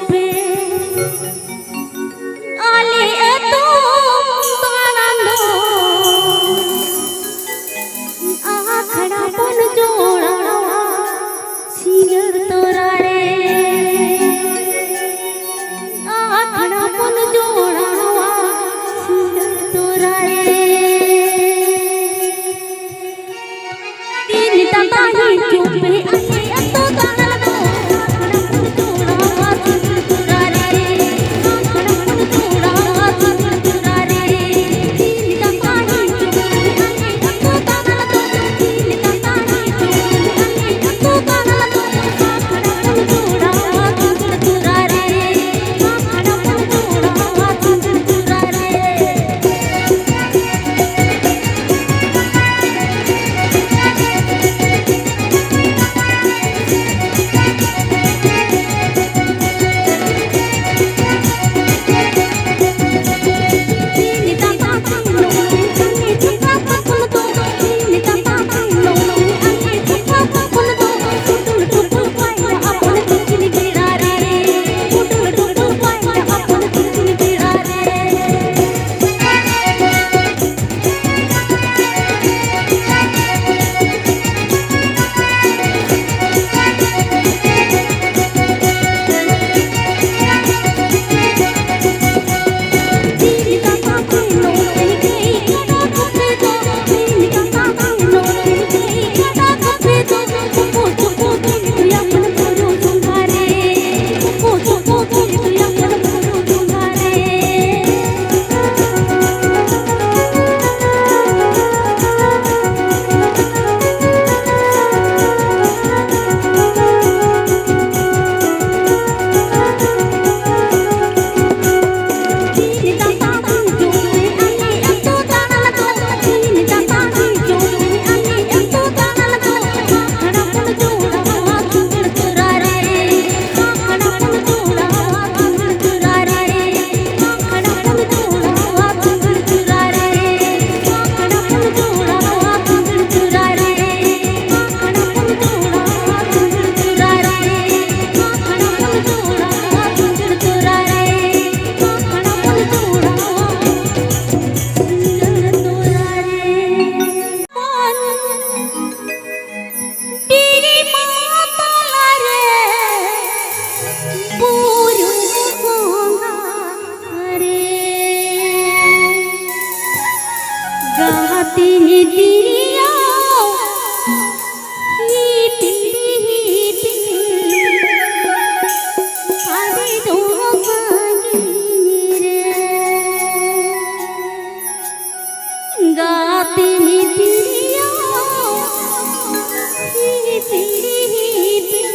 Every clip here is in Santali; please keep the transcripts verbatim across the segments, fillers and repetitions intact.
ᱯᱮ ᱟᱞᱮ ᱟᱹᱛᱩ ᱫᱟᱬᱟᱱ ᱫᱚ ᱟᱠᱷᱲᱟ ᱵᱚᱱ ᱡᱚᱲᱟᱣᱟ ᱥᱤᱸᱜᱟᱹᱲ ᱛᱚᱨᱟ ᱨᱮ᱾ ᱟᱠᱷᱲᱟ ᱵᱚᱱ ᱡᱚᱲᱟᱣᱟ ᱥᱤᱸᱜᱟᱹᱲ ᱛᱚᱨᱟ ᱨᱮ᱾ ᱛᱤᱱ ᱫᱟᱫᱟ ᱦᱤᱡᱩᱜ ᱯᱮ ᱟᱞᱮ ᱟᱹᱛᱩ ᱫᱟᱬᱟᱱ ᱫᱚ ᱟᱠᱷᱲᱟ ᱵᱚᱱ ᱡᱚᱲᱟᱣᱟ ᱥᱤᱸᱜᱟᱹᱲ ᱛᱚᱨᱟ ᱨᱮ᱾ ᱵᱩᱨᱩ ᱵᱚᱸᱜᱟ ᱨᱮ ᱜᱟᱛᱮᱧ ᱛᱤᱨᱭᱳ ᱦᱤᱯᱤᱲ ᱦᱤᱯᱤᱲ ᱥᱟᱰᱮ ᱫᱚ ᱥᱟᱺᱜᱤᱧ ᱨᱮ᱾ ᱜᱟᱛᱮᱧ ᱛᱤᱨᱭᱳ ᱦᱤᱯᱤᱲ ᱦᱤᱯᱤᱲ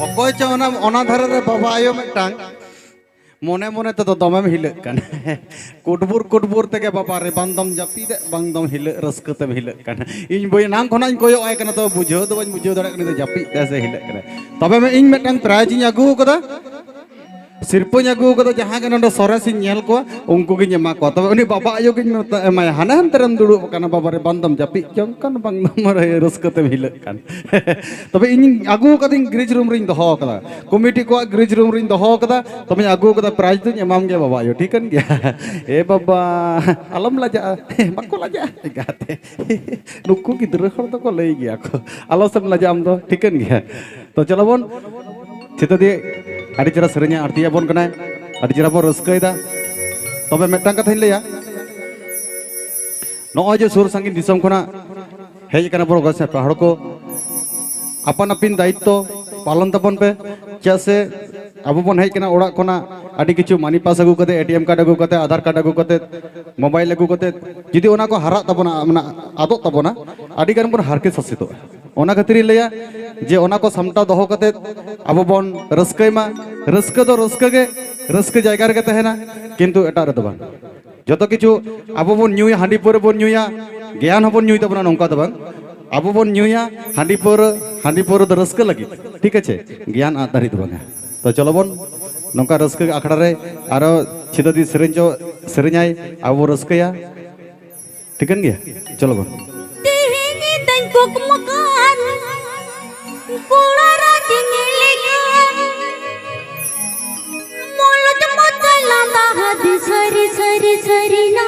ᱚᱠᱚᱭ ᱪᱚ ᱚᱱᱟ ᱚᱱᱟ ᱫᱷᱟᱨᱮ ᱨᱮ ᱵᱟᱵᱟ ᱟᱭᱳ ᱢᱤᱫᱴᱟᱝ ᱢᱚᱱᱮ ᱢᱚᱱᱮ ᱛᱮᱫᱚ ᱫᱚᱢᱮᱢ ᱦᱤᱞᱟᱹᱜ ᱠᱟᱱᱟ᱾ ᱠᱩᱴᱵᱩᱨ ᱠᱩᱴᱵᱩᱨ ᱛᱮᱜᱮ ᱵᱟᱵᱟ ᱨᱮ ᱵᱟᱝ ᱫᱚᱢ ᱡᱟᱹᱯᱤᱫᱮᱫ ᱵᱟᱝ ᱫᱚᱢ ᱦᱤᱞᱟᱹᱜ ᱨᱟᱹᱥᱠᱟᱹ ᱛᱮᱢ ᱦᱤᱞᱟᱹᱜ ᱠᱟᱱᱟ᱾ ᱤᱧ ᱵᱟᱹᱭ ᱮᱱᱟᱝ ᱠᱷᱚᱱᱟᱜ ᱤᱧ ᱠᱚᱭᱚᱜ ᱟᱭ ᱠᱟᱱᱟ, ᱛᱚ ᱵᱩᱡᱷᱟᱹᱣ ᱫᱚ ᱵᱟᱹᱧ ᱵᱩᱡᱷᱟᱹᱣ ᱫᱟᱲᱮᱭᱟᱜ ᱠᱟᱱᱟ ᱡᱟᱹᱯᱤᱫ ᱫᱟᱭ ᱥᱮ ᱦᱤᱞᱟᱹᱜ ᱠᱟᱱᱟ᱾ ᱛᱚᱵᱮ ᱢᱟ ᱤᱧ ᱢᱤᱫᱴᱟᱝ ᱯᱨᱟᱭᱤᱡᱽ ᱤᱧ ᱟᱹᱜᱩ ᱟᱠᱟᱫᱟ, ᱥᱤᱨᱯᱟᱹᱧ ᱟᱹᱜᱩ ᱟᱠᱟᱫᱟ, ᱡᱟᱦᱟᱸ ᱜᱮ ᱱᱚᱰᱮ ᱥᱚᱨᱮᱥᱤᱧ ᱧᱮᱞ ᱠᱚᱣᱟ ᱩᱱᱠᱩ ᱜᱤᱧ ᱮᱢᱟ ᱠᱚᱣᱟ᱾ ᱛᱚᱵᱮ ᱩᱱᱤ ᱵᱟᱵᱟ ᱟᱭᱳ ᱜᱤᱧ ᱢᱮᱛᱟ ᱮᱢᱟᱭᱟ, ᱦᱟᱱᱮ ᱦᱟᱱᱛᱮ ᱨᱮᱢ ᱫᱩᱲᱩᱵ ᱟᱠᱟᱱᱟ ᱵᱟᱵᱟ ᱨᱮ, ᱵᱟᱝ ᱫᱚᱢ ᱡᱟᱹᱯᱤᱫ ᱡᱚᱝ ᱠᱟᱱ ᱵᱟᱝ ᱫᱚᱢ ᱨᱟᱹᱥᱠᱟᱹ ᱛᱮᱢ ᱦᱤᱞᱟᱹᱜ ᱠᱟᱱ᱾ ᱛᱚᱵᱮ ᱤᱧ ᱟᱹᱜᱩ ᱟᱠᱟᱫᱤᱧ ᱜᱨᱤᱡᱽ ᱨᱩᱢ ᱨᱤᱧ ᱫᱚᱦᱚ ᱟᱠᱟᱫᱟ, ᱠᱚᱢᱤᱴᱤ ᱠᱚᱣᱟᱜ ᱜᱨᱤᱡᱽ ᱨᱩᱢ ᱨᱤᱧ ᱫᱚᱦᱚ ᱟᱠᱟᱫᱟ᱾ ᱛᱚᱵᱮᱧ ᱟᱹᱜᱩ ᱟᱠᱟᱫᱟ, ᱯᱨᱟᱭᱤᱡᱽ ᱫᱚᱧ ᱮᱢᱟᱢ ᱜᱮᱭᱟ ᱵᱟᱵᱟ ᱟᱭᱳ, ᱴᱷᱤᱠᱟᱹᱱ ᱜᱮᱭᱟ? ᱮ ᱵᱟᱵᱟ, ᱟᱞᱚᱢ ᱞᱟᱡᱟᱜᱼᱟ᱾ ᱵᱟᱠᱚ ᱞᱟᱡᱟᱜᱼᱟ ᱮᱸᱜᱟᱛᱮ᱾ ᱱᱩᱠᱩ ᱜᱤᱫᱽᱨᱟᱹ ᱦᱚᱲ ᱫᱚᱠᱚ ᱞᱟᱹᱭ ᱜᱮᱭᱟ ᱠᱚ, ᱟᱞᱚ ᱥᱮᱢ ᱞᱟᱡᱟᱜ ᱟᱢ ᱫᱚ, ᱴᱷᱤᱠᱟᱹᱱ ᱜᱮᱭᱟ? ᱛᱚ ᱪᱚᱞᱚ ᱵᱚᱱ, ᱪᱷᱤᱛᱟᱹ ᱫᱤᱭᱮ ᱟᱹᱰᱤ ᱪᱮᱦᱨᱟ ᱥᱮᱨᱮᱧ ᱮ ᱟᱬᱛᱤ ᱟᱵᱚᱱ ᱠᱟᱱᱟᱭ, ᱟᱹᱰᱤ ᱪᱮᱦᱨᱟ ᱵᱚᱱ ᱨᱟᱹᱥᱠᱟᱹᱭᱮᱫᱟ᱾ ᱛᱚᱵᱮ ᱢᱤᱫᱴᱟᱝ ᱠᱟᱛᱷᱟᱧ ᱞᱟᱹᱭᱟ, ᱱᱚᱜᱼᱚᱭ ᱡᱮ ᱥᱩᱨ ᱥᱟᱺᱜᱤᱧ ᱫᱤᱥᱚᱢ ᱠᱷᱚᱱᱟᱜ ᱦᱮᱡ ᱟᱠᱟᱱᱟ ᱵᱚᱱ ᱜᱚᱸᱥᱟᱭ ᱯᱮᱲᱟ ᱦᱚᱲ ᱠᱚ, ᱟᱯᱟᱱ ᱟᱹᱯᱤᱱ ᱫᱟᱭᱤᱛᱛᱚ ᱯᱟᱞᱚᱱ ᱛᱟᱵᱚᱱ ᱯᱮ᱾ ᱪᱮᱫᱟᱜ ᱥᱮ ᱟᱵᱚ ᱵᱚᱱ ᱦᱮᱡ ᱠᱟᱱᱟ ᱚᱲᱟᱜ ᱠᱷᱚᱱᱟᱜ ᱟᱹᱰᱤ ᱠᱤᱪᱷᱩ ᱢᱟᱱᱤ ᱯᱟᱥ ᱟᱹᱜᱩ ᱠᱟᱛᱮ, ᱮ ᱴᱤ ᱮᱢ ᱠᱟᱨᱰ ᱟᱹᱜᱩ ᱠᱟᱛᱮ, ᱟᱫᱷᱟᱨ ᱠᱟᱨᱰ ᱟᱹᱜᱩ ᱠᱟᱛᱮ, ᱢᱳᱵᱟᱭᱤᱞ ᱟᱹᱜᱩ ᱠᱟᱛᱮ, ᱡᱩᱫᱤ ᱚᱱᱟ ᱠᱚ ᱦᱟᱨᱟᱜ ᱛᱟᱵᱚᱱᱟ, ᱢᱟᱱᱮ ᱟᱫᱚᱜ ᱛᱟᱵᱚᱱᱟ, ᱟᱹᱰᱤ ᱜᱟᱱ ᱵᱚᱱ ᱦᱟᱨᱠᱮᱛ ᱥᱟᱥᱮᱛᱚᱜᱼᱟ᱾ ᱚᱱᱟ ᱠᱷᱟᱹᱛᱤᱨ ᱤᱧ ᱞᱟᱹᱭᱟ ᱡᱮ ᱚᱱᱟ ᱠᱚ ᱥᱟᱢᱴᱟᱣ ᱫᱚᱦᱚ ᱠᱟᱛᱮ ᱟᱵᱚ ᱵᱚᱱ ᱨᱟᱹᱥᱠᱟᱹᱭ ᱢᱟ᱾ ᱨᱟᱹᱥᱠᱟᱹ ᱫᱚ ᱨᱟᱹᱥᱠᱟᱹ ᱜᱮ, ᱨᱟᱹᱥᱠᱟᱹ ᱡᱟᱭᱜᱟ ᱨᱮᱜᱮ ᱛᱟᱦᱮᱱᱟ, ᱠᱤᱱᱛᱩ ᱮᱴᱟᱜ ᱨᱮᱫᱚ ᱵᱟᱝ᱾ ᱡᱚᱛᱚ ᱠᱤᱪᱷᱩ ᱟᱵᱚ ᱵᱚᱱ ᱧᱩᱭᱟ, ᱦᱟᱺᱰᱤ ᱯᱟᱹᱣᱨᱟᱹ ᱵᱚᱱ ᱧᱩᱭᱟ, ᱜᱮᱭᱟᱱ ᱦᱚᱸᱵᱚᱱ ᱧᱩᱭ ᱛᱟᱵᱚᱱᱟ, ᱱᱚᱝᱠᱟ ᱫᱚ ᱵᱟᱝ᱾ ᱟᱵᱚ ᱵᱚᱱ ᱧᱩᱭᱟ ᱦᱟᱺᱰᱤ ᱯᱟᱹᱣᱨᱟᱹ, ᱦᱟᱺᱰᱤ ᱯᱟᱹᱣᱨᱟᱹ ᱫᱚ ᱨᱟᱹᱥᱠᱟᱹ ᱞᱟᱹᱜᱤᱫ, ᱴᱷᱤᱠ ᱟᱪᱷᱮ? ᱜᱮᱭᱟᱱ ᱟᱫ ᱫᱷᱟᱹᱨᱤᱡ ᱫᱚ ᱵᱟᱝᱟ᱾ ᱛᱚ ᱪᱚᱞᱚ ᱵᱚᱱ ᱱᱚᱝᱠᱟ ᱨᱟᱹᱥᱠᱟᱹ ᱟᱠᱷᱲᱟ ᱨᱮ ᱟᱨᱚ ᱪᱷᱤᱛᱟᱹ ᱫᱤ ᱥᱮᱨᱮᱧ ᱪᱚ, ᱥᱮᱨᱮᱧᱟᱭ, ᱟᱵᱚ ᱵᱚᱱ ᱨᱟᱹᱥᱠᱟᱹᱭᱟ, ᱴᱷᱤᱠᱟᱹᱱ ᱜᱮᱭᱟ? ᱪᱚᱞᱚ ᱵᱚᱱ᱾ ᱛᱮᱦᱮᱧ ᱫᱟᱹᱧ ᱠᱚᱠᱢᱚ ᱠᱟᱱ ᱠᱚᱲᱟ ᱨᱟᱡᱽ ᱧᱮᱞᱮ ᱠᱟᱱ, ᱢᱚᱞᱚᱡ ᱢᱚᱪᱟ ᱞᱟᱸᱫᱟ ᱦᱟᱫᱤ ᱥᱟᱹᱨᱤ ᱥᱟᱹᱨᱤ ᱥᱟᱹᱨᱤᱱᱟ᱾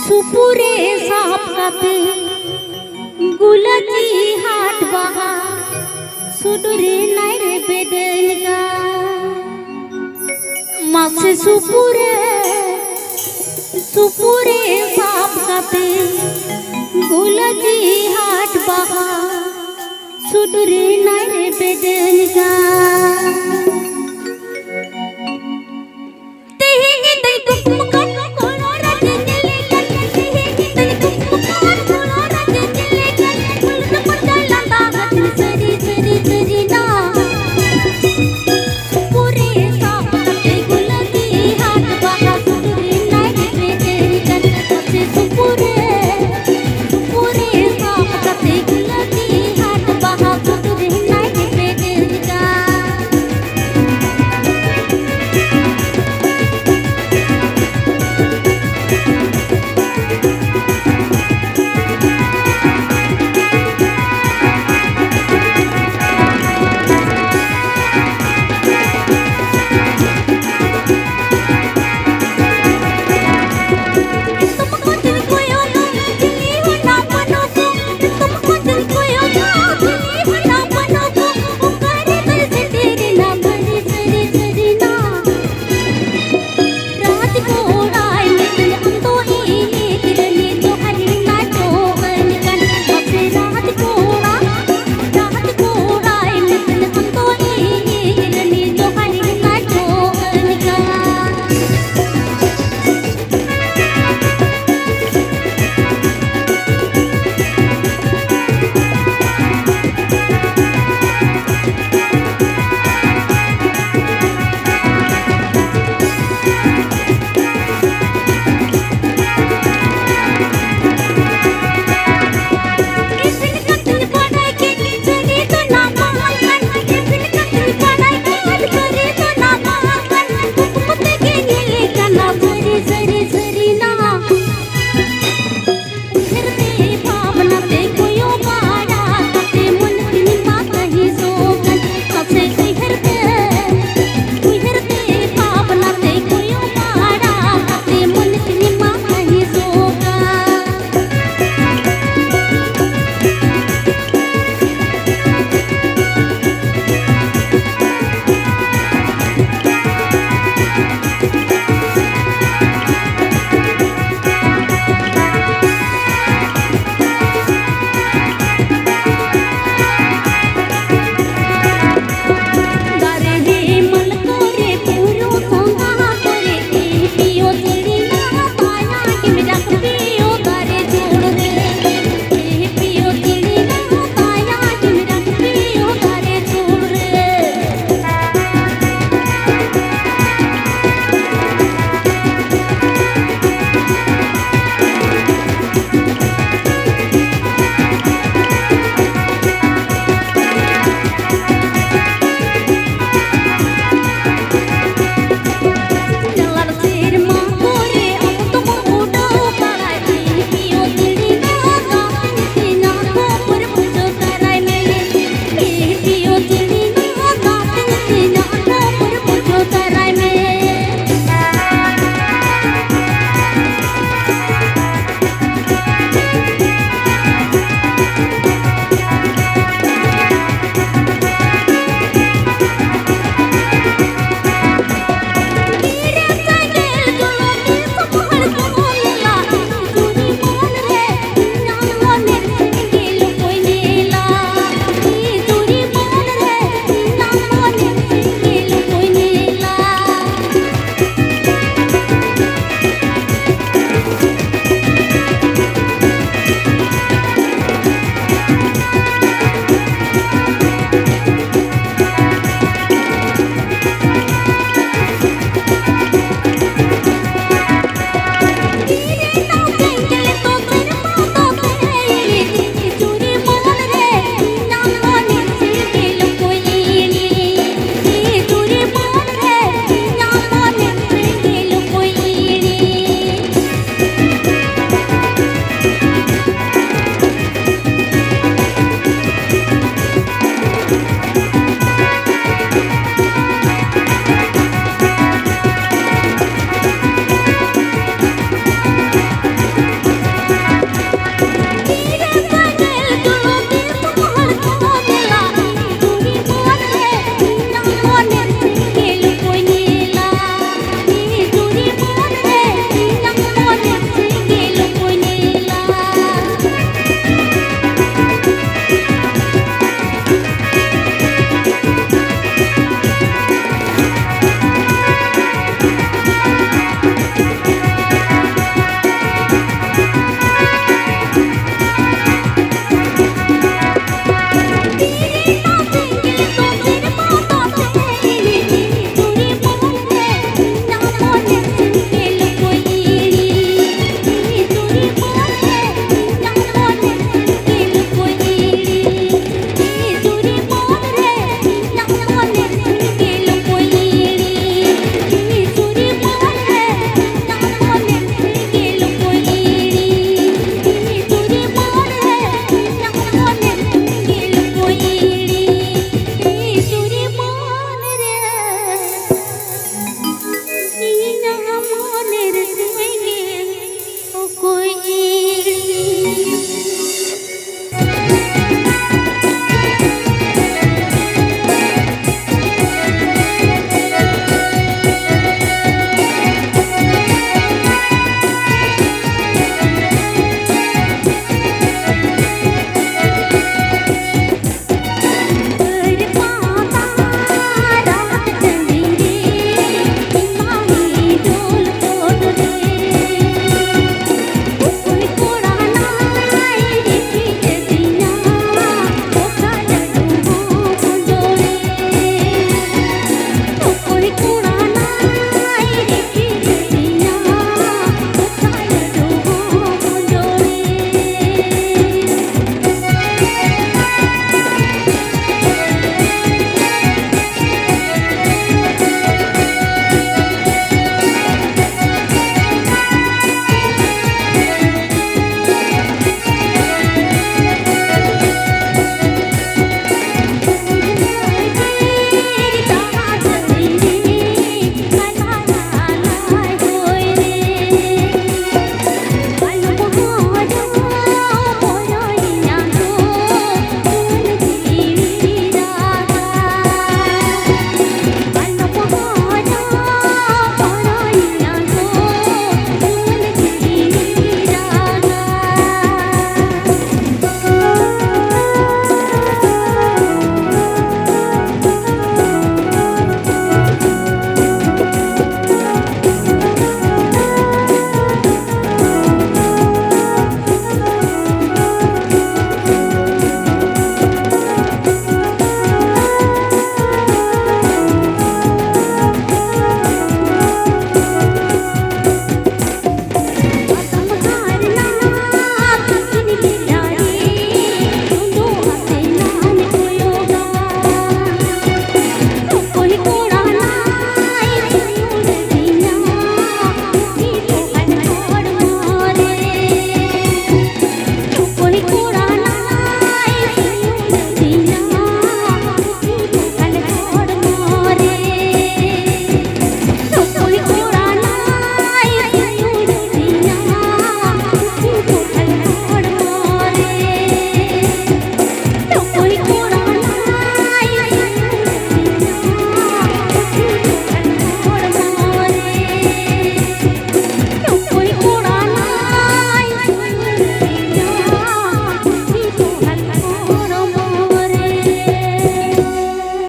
ᱥᱩᱯᱩᱨᱮ ᱥᱟᱵ ᱠᱟᱛᱮ ᱜᱩᱞᱟᱹᱪᱤ ᱦᱟᱴ ᱵᱟᱦᱟ ᱥᱩᱰᱩᱨᱤ ᱱᱟᱭᱨᱮ ᱵᱮᱫᱮᱞ ᱠᱟᱱ᱾ ᱢᱟᱥᱮ ᱥᱩᱯᱩᱨᱮ, ᱥᱩᱯᱩᱨᱮ ᱥᱟᱵ ᱠᱟᱛᱮ ᱜᱩᱞᱟᱹᱪᱤ ᱦᱟᱴ ᱵᱟᱦᱟ ᱥᱩᱰᱩᱨᱤ ᱱᱟᱭᱨᱮ ᱵᱮᱫᱮᱞ ᱠᱟᱱ᱾